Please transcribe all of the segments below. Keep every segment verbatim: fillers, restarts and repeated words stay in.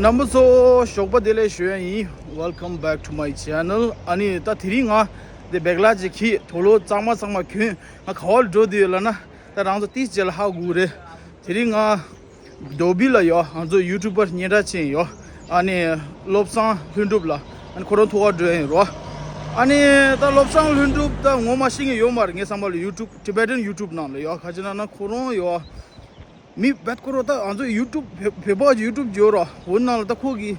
རྣམ་པ་ཚོ་ཞོགས་པ་བདེ་ལེགས་ཞུ་ཡ་ཡིན། Welcome back to my channel. ཨ་ནི་ད་དེ་རིང་ང་འདི་བེག་ལ་ཅིག་གིས་དུག་ལོག་གཙང་མ་གཙང་མ་གྱོན། ང་ག་བར་འགྲོ་འདི་ཡོད་ལབ་ན། ད་རང་ཚོ་ཏིས་རྗེས་ལ་ཧ་གོ་རེད། དེ་རིང་ང་རྡོ་སྦིས་ལ་ཡོད། ང་ཚོ་ཡུ་ཊུབ་པར་སྙན་གྲགས་ཅན་ཡོད། ཨ་ནི་བློ་བཟང་ལྷུན་གྲུབ་ལ། ཨ་ནི་ཁོ་རང་ཐུག་ག་འགྲོ་ཡིན་རོ། ཨ་ནི་ད་བློ་བཟང་ལྷུན་གྲུབ་ད་ངོ་མ་ཤེས་མཁན་ཡོད་མ་རེད། ངའི་བསམ་པ་ལ་ཡུ་ཊུབ་Tibetan YouTube ནང་ལ་ཡོད། ག་ཅི་ན་ན་ཁོ་རང་ཡོད། མི་བེད་ཁོ་རང་ད་ང་ཚོ་ཡུ་ཊུབ་བོད་པ་ཡུ་ཊུབ་ཡོད་རོ། འོ་ནང་ལ་ད་ཁོ་གི་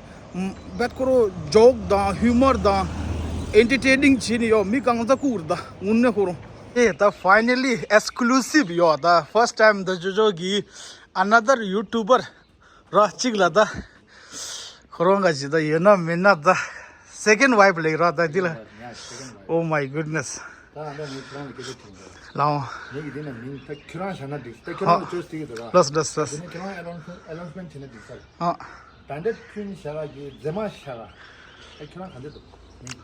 བེད་ཁོ་རང་ཇོག་དང་ཧིའུ་མར་དང་ཨེན་ཊར་ཊེ་ནིང་བྱེད་ནི་ཡོད། མི་གང་ཚ་ཁུག་རེད་ད་དངོས་གནས་ཁོ་རང་། ཨེ་ད་ཕའི་ནལ་ལི་ཨེག་སི་ཀུ་ལུ་སིབ་ཡོད། ད་ཕར་སི་ཊི་ཊའིམ་ད་ཅོ་ཅོ་གི་another YouTuber ར་གཅིག་ལ་ད་ཁོ་རང་ག་ཅི་ད་ཡོད་ན་མེད་ན་ད་སེ་ཀེན་ཌི་ཝའིཕ་ལེགས་ར་ད་འདི་ལ། Oh my goodness. ད་ཨ་ད་ངས་ཁྱེད་རང་ལ་སྐད་ཆ་དྲིས་འདུག་ལའོ། ངས་ཀྱི་དེ་ནས་མིང་ད་ཁྱེད་རང་བཞག་ན་འགྲིག་ད་ཁྱེད་རང་ལ་ཅོའི་སི་དེ་གི་འདུག་ར། ལོས་ལོས་ལོས། དེ་ནས་ཁྱེད་རང་ཨེ་ནོན་སི་མེན་ཊི་བྱས་ན་འགྲིག་ས་རེད། ཨ། བེན་ཌེ་ཌི་ཁུན་བྱས་ར་གི་མཛེས་མ་བྱས་ར། ད་ཁྱེད་རང་ག་འདྲ་འདུག་མིང་།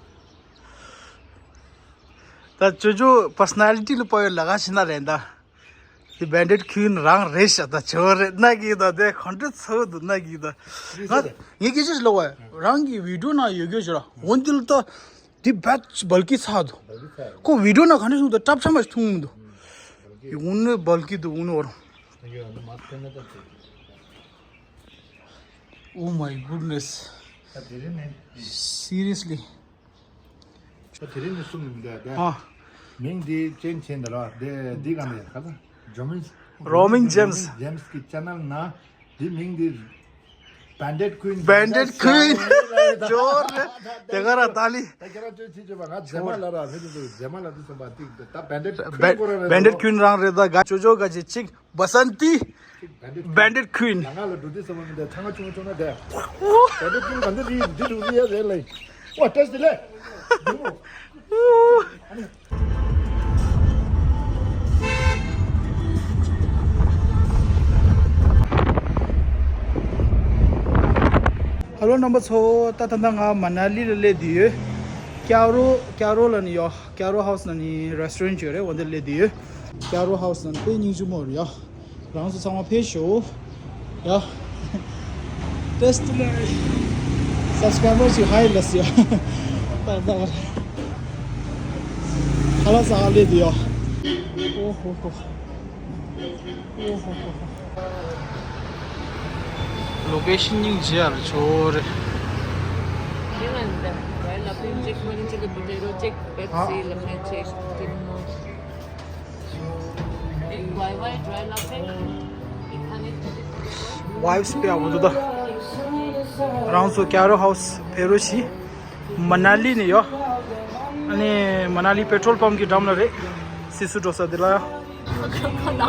ད་ཅོ་ཅོ་པར་སོ་ནལ་ཊི་ལ་དཔག་ཡོད་ལ་ག་ཞིག་ན་རེད་ད། དེ་བེན་ཌེ་ཌི་ཁུན་རང་རེད་ཤག་ད་ཆོ་རེད་ན་གི་ད་དེ་ག་འདྲ་ཚོད་འདུག་ན་གི་ད། ང་ངས་སྐད་ཆ་ཞིག་ལབ་པ་རང་གི་བི་ཌིའོ་ནང་ཡོད་རྒྱུ་ཞིག་ར་འོན་ཏེ་ལ་ད། དེ་བད་བལ་གྱི་ཚ་འདུག་ཁོ་བི་ཌིའོ་ནང་ག་འདྲ་བྱུང་འདུག་སྲབ་ཚ་མ་ཞིག་མཐོང་འདུག་ཡོང་ནས་བལ་གྱི་འདུག་འོང་ནས་བར། Oh my goodness. Seriously. ད་དེ་རིང་ནས་གསུངས་ནས་མི་འདུག་ད། ཨ། མིང་འདི་ཅེན་ཇི་བྱས་འདི་ར་དེ་འདི་ག་ནས་ག་ཚ། ཇོ་མིང་། རོ་མིང་ཇེམ་སི། ཇེམ་སི་གི་ཅེ་ནལ་ནང་འདི་མིང་འདི་བེན་ཌེ་ཌི་ཁུན། བེན་ཌེ་ཌི་ཁུན། ཇོར་རེད། དེ་ག་ར་ཏཱ་ལི། ད་ཁྱེད་རང་ཚོས་ཅི་བྱེད་པ་ང་མཛེས་མ་ལ་ར་ཕེབས་འདུག་མཛེས་མ་ལ་འདུག་བསམ་པ་ཏིག་ད་བེན་ཌེ་ཌི་ཁུན་ཁོ་རང་རེད། བེན་ཌེ་ཌི་ཁུན་རང་རེད། ད་ག་ཅོ་ཅོ་ག་ཅི་ཅིག་བ་སན་ཏི། བེན་ཌེ་ཌི་ཁུན། ང་ལ་འགྲོ་དུས་ཙམ་པ་མི་འདྲ་ཚང་མ་ཆུང་ཆུང་ན་དེ། བེན་ཌེ་ཌི་ཁུན་ག་འདི་རི་འདི་འདུག་རི་ཡ་རེད་ལེ། ཝ་ཏེས་དེ་ལེ། ཧེ་ལོ་རྣམ་པ་ཚོ། ད་ད་ལྟ་ང་མ་ན་ལི་ལ་སླེབས་བསྡད་ཡོད། ཀྱ་རོ་ཀྱ་རོ་ལ་ནི་ཡོད། ཀྱ་རོ་ཧའུ་སི་ན་ནི་རེ་སི་ཊོ་རན་ཊི་ཡོད་རེད། འོ་འདི་ལ་སླེབས་བསྡད་ཡོད། ཀྱ་རོ་ཧའུ་སི་ན་ནི་དཔེ་སྙིང་རྗེ་མོ་རེད་ཡ། རང་ཚོ་ཚང་མ་ཕེབས་ཤོག་ཡ། ཏེས་ཏི་ལ། སབ་སི་ཀ་རའི་བར་ཞིག་ཧའི་ལ་སི་ཡ། ཏག་ཏག་རེད། ཁ་ལག་ཟ་ག་སླེབས་བསྡད་ཡོད། ཨོ་ཧོ་ཧོ། ལོ་ཀེ་ཤན་སྙིང་རྗེ་ཡར་ཆོ་རེད། Dry Lapin, chick money, chick potato, chick Pepsi, lemon, chick Timo. Ek Y Y Dry Lapin, ek honey chili potato. ཝའི་བི་སི་དཔེ་ཡག་པོ་འདུག་ད། རང་ཚོ་ཀྱ་རོ་ཧའུ་སི་ཕེབས་རོགས་གྱིས། མ་ན་ལི་ནས་ཡོད། ཨ་ནི་མ་ན་ལི་པེ་ཊྲོལ་པམ་གྱི་འགྲམ་ལ་རེད། སི་སུ་འགྲོ་ས་དེ་ལ་ཡ།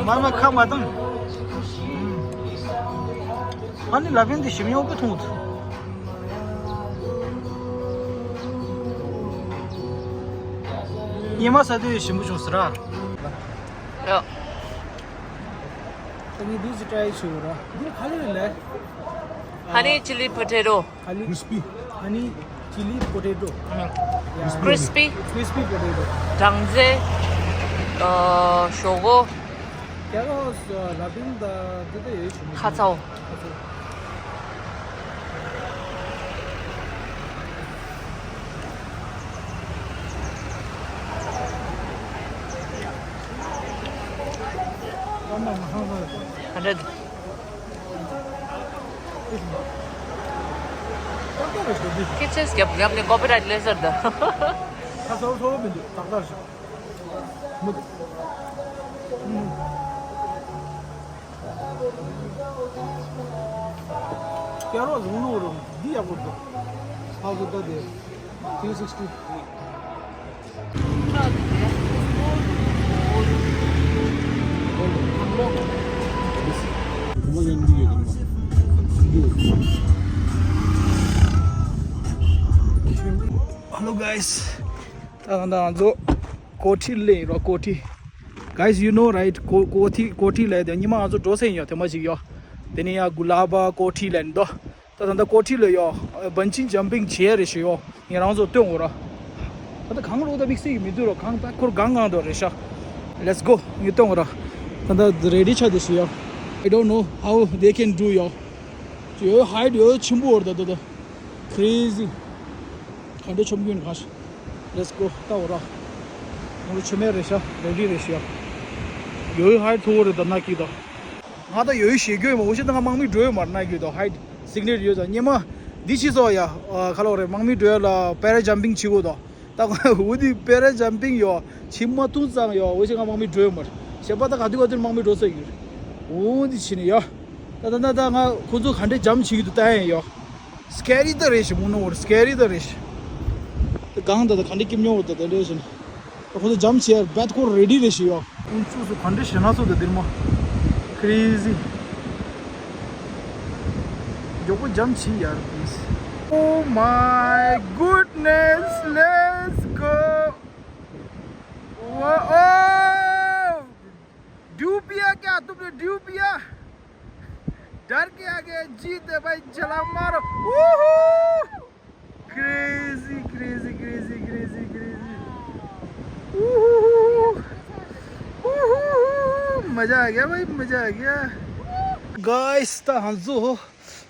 མ་མ་ཁ་མ་བཏང་། ཨ་ནི་ལ་བན་དེ་ཞིམ་ཡོང་པོ་མཐོང་འདུག་ཉི་མ་ས་དུས་ཞིམ་པོ་བྱུང་ཟེར་ར། ཡ། ད་ངས་འདི་ཅིག་ཊ་རའི་བྱེད་དགོས་ར། འདི་ག་ལེ་རེད་ལེ། Honey chili potato. Honey crispy. Honey chili potato. ཨ། ཡ། Crispy. Crispy potato. སྦྲང་རྩི། ཨ། ཞོག་ཁོག་ཀྱ་རོ་ལ་བིང་ད་འདི་ད་ཡོད་ཞུ། ཁ་ཚའོ། ཁ་ཚའོ། ཨ་མ་མ་ཧང་ཧང་། ཧ་འདྲ། སྐད་ཆ་རྒྱབ་རྒྱབ་ནས་ཀོ་པི་རའིཊ་སླེབས་ས་རེད་ད། ཁ་སོ་སོ་མི་འདུག་ཏག་ཏག་ཞིག་མི་འདུག་ཀྱ་རོ་བཟང་ནོ་རུ་འདི་ཡག་པོ་འདུག་ཧ་གོ་ད་དེ། ཐི་སིག་སི་ཊི། Hello guys. ད་ང་ཚོ་ཀོ་ཐི་ལ་སླེབས་རོ། ཀོ་ཐི། Guys, you know, right? ཀོ་ཀོ་ཐི་ཀོ་ཐི་ལ་དེ་ཉི་མ་ང་ཚོ་འགྲོ་སེ་ཡོད། དེ་མ་ཞིག་ཡོད། དེ་ནས་ཡ་གུ་ལ་བ་ཀོ་ཐི་ལ་འདུག་ད་ད་ལྟ་ཀོ་ཐི་ལ་ཡོད། བན་ཅིང་ཇམ་པིང་བྱེད་ཡ་རེད་ཞུ་ཡོད། ངས་རང་ཚོ་སྟོན་འོ་ར། ད་ལྟ་གང་རོགས་ད་དམིགས་བསལ་གྱི་མི་འདུག་རོ། གང་ད་ཁོར་གང་གང་འདུག་རེད་ཤག Let's go. ངས་སྟོན་འོ་ར། ད་ད་རེ་ཌི་ཆགས་བསྡད་ཞུ་ཡོད། I don't know how they can do, ཡོད། ཡོད་ཧའིཊ་ཡོད་ཆེན་པོ་འོར་ད་ད་ད། Crazy། ག་འདྲ་ཆོམ་རྒྱུན་གང་ཤ། Let's go། ད་འོ་ར། ང་ལ་ཆོ་མེད་རེད་ཤ། རེ་ཌི་རེད་ཤ། ཡོད་ཧའིཊ་མཐོ་བོ་རེད་ད་ན་ཀི་ད། ང་ད་ཡོད་ཞེད་རྒྱུ་ཡོད་མ་འོ་ཤི་ད་ང་དམག་མི་འགྲོ་ཡོད་མ་རེད་ན་ཀི་ད། ཧའིཊ་སིག་ནེཊ་ཡོད་ད་ཉི་མ། འདི་ཕྱི་སོ་ཡ། ཁ་ལོ་རེད་དམག་མི་འགྲོ་ཡ་ལ་པེ་ར་ཇམ་པིང་བྱེད་དགོས་ད། ད་ང་འོ་དེ་པེ་ར་ཇམ་པིང་ཡོད། ཕྱི་མ་ཐུང་ཙང་ཡོད། འོ་ཞེ་ང་དམག་མི་འགྲོ་ཡོད་མ་རེད། ཞེ་པ་ད་ག་དུས་ག་དུས་དམག་མི་འགྲོ་ས་ཡོད་རེད། འོ་འདི་ཕྱི་ནས་ཡོད། ད་ད་ད་ད་ང་ཁོ་ཚོ་ག་འདྲས་ཇམ་བྱེད་ཀྱི་འདུག་ལྟ་ཡ་ཡོད། སི་ཀེ་རི་ད་རེད་ཤི་མོ་ནོ་བར་སི་ཀེ་རི་ད་རེད་ཤི། ད་གང་ད་ད་ག་འདྲས་སྐྱིབས་ཉོ་བར་ད་ད་འདྲས་ཤི་ན། ད་ཁོ་ཚོ་ཇམ་བྱེད་ཡ་བད་ཁོ་རེ་ཌི་རེད་ཤི་ཡོད། ཁོང་ཚོ་ཚོ་ག་འདྲས་ཤི་ན་ཚོ་ད་འདིར་མོ། Crazy། མགྱོགས་པོ་ཇམ་བྱེད་ཡ་རེད། Oh my goodness, let's go. Wow. Due पिया क्या तुमने, ड्यू पिया? डर के आगे जीत है भाई, छलांग मारो। Woohoo! Crazy, crazy, crazy, crazy, crazy. Woohoo! Woohoo! मजा आ गया भाई, मजा आ गया। गाइस, ད་ང་ཚོ་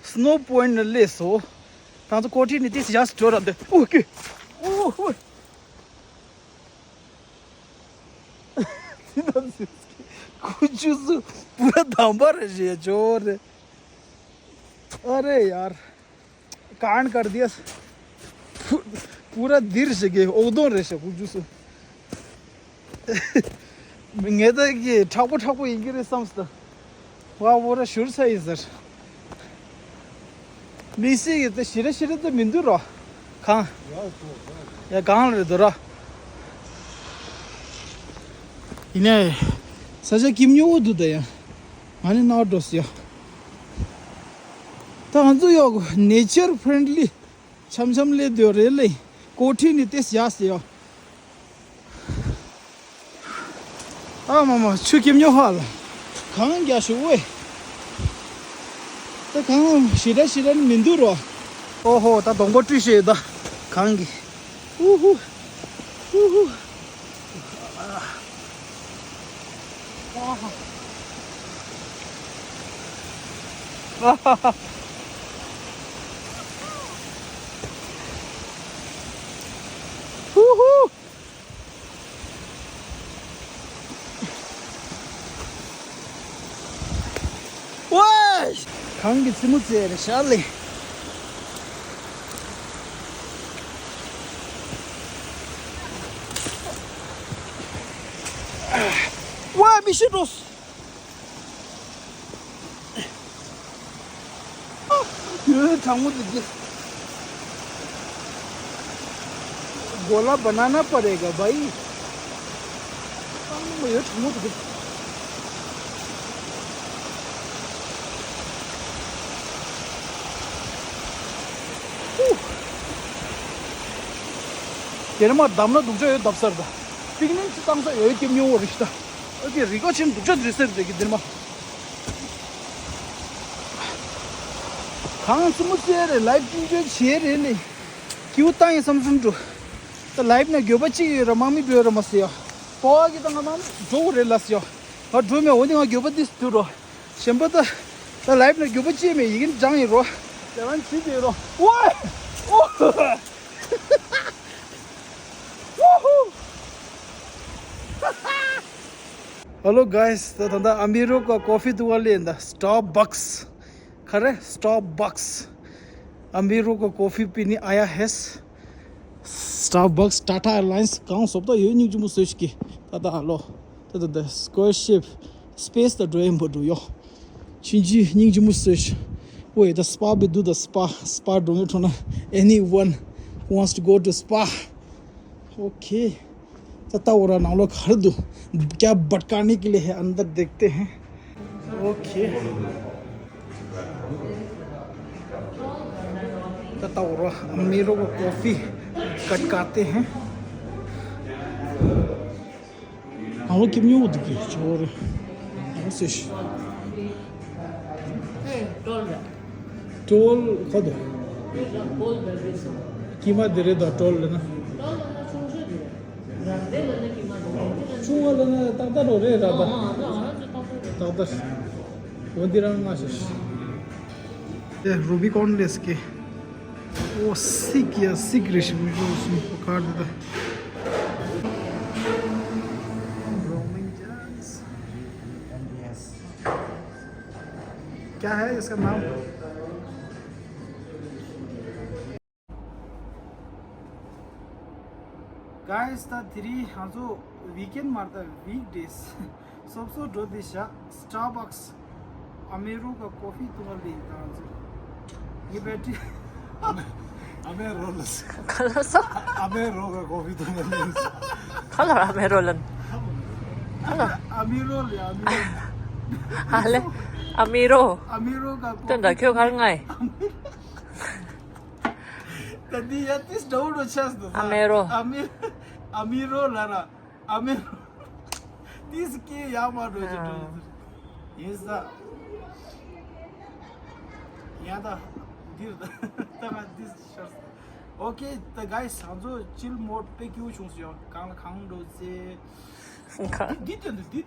སི་ནོ་པོ་ཡིན་ནས་སླེབས་སོང་། ད་ང་ཚོ་ཀོ་ཊི་ནས་ཏིས་ཡར་འགྲོ་ར་འདི། ཨོ་ཀེ། ཨོ་ཧོ། ཁུ་ཆུ་སུ་པུ་ར་དམ་པ་རེད་ཞེས་ཅོ་རེད། ཨ་རེ་ཡར། कांड कर दिया। पू- पूरा दिर से गए ओदों रे से कुछ जूस। ངས་ད་གི་མཁྲེགས་པོ་མཁྲེགས་པོ་ཡིན་གྱི་རེད་བསམ་སྟེ། ཝ་བོ་ར་ཤུར་ས་ཡིན་ཟེར། མི་སི་གི་ད་ཞི་ར་ཞི་ར་ད་མི་འདུག་རོ། གང་། ཡ་གང་རེད་འདུག་ར། ཡིན་ནའི། ས་ཆ་སྐྱིད་ཉོ་བོ་འདུག་ད་ཡ། ང་ནི་ནའོ་འགྲོ་སི་ཡ། ད་ང་ཚོ་ཡོག་ནེ་ཅར་ཕྲེན་ལི། འཆམ་འཆམ་སླེབས་སྡོད་རེད་ལེ། ཀོ་ཁྲི་ནི་ཏེ་ཡ་སི་ཡོ། ཨ་མ་མ་ཆུ་སྐྱིབས་ཉོ་ཧ་ལ། གང་རྒྱ་ཞུ་ཝེ། ད་གང་ཞི་ར་ཞི་ར་ནི་མི་འདུག་རོ། ཨོ་ཧོ་ད་སྡོང་པོ་བཀྲུས་ཤེས་ད་གང་གི། ཧུ་ཧུ། ཧུ་ཧུ། ཧུ་ཧུ། ཝེ། གངས་ཀྱི་རྩེ་མོ་རྩེ་རེ་ཤར་ལེ། ཝེ་མི་ཤི་འགྲོ། ཡོད་གྲང་མོ་འདུག་གི། གོ་ལ་བ་ན་ན་པ་རེ་ག་བ་ཡི། གྲང་མོ་ཡོད་གྲང་མོ་འདུག་གི། ཧུ། དེ་ནས་མ་བསྡམས་ན་སྡུག་ཅག་ཡོད་བསྡམས་ས་རེད་ད། པིག་ནིག་ཅིག་བཏང་ས་ཡོད་སྐྱིབས་ཉོ་བོ་རེད་ཤི་ད། ཨོ་ཀེ་རི་ཀོ་ཆེན་སྡུག་ཅག་རེད་ཟེར་རེད་ཀྱི་འདིར་མ། གངས་རྩེ་མོ་རྩེ་རེད། ལའིབ་སྐྱིན་བརྗོད་བྱེད་རེད་ལེ། སྐྱིའུ་བཏང་ཡིན་བསམ་བསམ་འགྲོ། ད་ལའིབ་ན་འགྱོད་པ་གཅིག་ཡོད་ར་དམག་མི་འགྲོ་ཡོད་ར་མ་ཟེར་ཡ། པོ་བ་གི་ད་ང་དམག་མི་འགྲོ་དགོས་རེད་ལ་ཟེར་ཡ། ང་འགྲོ་མེད་འོ་འདི་ང་འགྱོད་པ་འདི་སུ་འགྲོ། གཞན་པ་ད། ད་ལའིབ་ན་འགྱོད་པ་གཅིག་མེད་ཡི་གེ་འབྲང་ཡིན་རོ། དེ་རང་བྱེད་དེ་རོ། ཝེ། ཨོ། Woohoo! Hello guys, ད་ད་ད་ཨ་མི་རོ་ཀ་ཀོ་ཕི་དུ་བ་ལེན་ད་Starbucks། ག་རེ་Starbucks། ཨ་མི་རོ་ཀ་ཀོ་ཕི་པི་ནི་ཨ་ཡ་ཧེས། Starbucks Tata Airlines གང་སོབ་ད་ཡོད་སྙིང་རྗེ་མོ་བཟོས་ཤིག་གི། ད་ད་ཧ་ལོ། ད་ད་ད་Square Ship Space ད་འགྲོ་ཡིན་པ་འགྲོ་ཡོ། ཕྱིན་ཅི་སྙིང་རྗེ་མོ་བཟོས་ཤིག་ཝེ་ད་སྤ་བི་དུ་ད་སྤ། སྤ་འགྲོ་ངེས་འཕྲོ་ན། Anyone who wants to go to spa? Okay. ད་ད་འོ་ར་ནང་ལོགས་ག་རེ་འདུག क्या भटकाने के लिए है, अंदर देखते हैं। Okay. ད་ད་འོ་ར་ཨ་མི་རོ་ཀ་ཀོ་ཕི་ཁ་ཁ་ཏེ་ཧེ། ནང་ལོགས་སྐྱིབས་ཉོ་འདུག་གི་ཆོ་རེ། ནང་སེ་ཤི། ཀྲོལ་ཁ་དོ། ཀི་མ་དེ་རེད་ད་ཀྲོལ་ལེ་ན། ཆུང་བ་ལེ་ན་ཏག་ཏག་རོ་རེད་ར་ད། ཏག་ཏག་འོ་འདི་རང་ང་ཤི། ये रूबीकॉन ले इसके। वो सिक या सिक रेशम जो उसमें पकड़ देता। रोमिंग जहाज। क्या है इसका नाम? Guys, ད་དེ་རིང་ང་ཚོ་ཝིག་ཨེན་མ་རེད། ད་ཝིག་ཌེ་སོབ་སོབ་འགྲོ་དེ་བཞག Starbucks America coffee འཐུང་བ་ལས་ད་ང་ཚོ་ངའི་བེ་ཊི་རི། ཨ་མེ་རོ་ལ། ག་ལ་སོ། ཨ་མེ་རོ་ག་ཀོ་ཕི་འཐུང་བ་ལས། ག་ལ་ཨ་མེ་རོ་ལ། ག་ལ། ཨ་མེ་རོ་ལ། ཨ་མེ་རོ། ཨ་ལེ། ཨ་མེ་རོ། ཨ་མེ་རོ་ག་ཀོ་ཕི། དོན་དག་ཁྱོད་གར་ང་ཡི། ད་འདི་ཡ་ཏིས་འདྲ་བོ་འགྲོ་ཆགས་འདུག་ཨ་མེ་རོ། ཨ་མེ་ཨ་མེ་རོ་ལ་ར། ཨ་མེ་རོ། ཏིས་སྐད་ཡག་མ་འགྲོ་ཅི་འགྲོ་ཡིན་ས། ཡ་ད་འདིར་ད་ང་འདི་ཤར་སོང་། ཨོ་ཁེ། ད་གའི་ང་ཚོ་ཅིལ་མོཌ་དཔེ་སྐྱིད་པོ་བྱུང་སོང་ཡ། གང་ལ་གང་འགྲོ་ཚེ། འདི་འདི་སྟོན་དུ་འདི་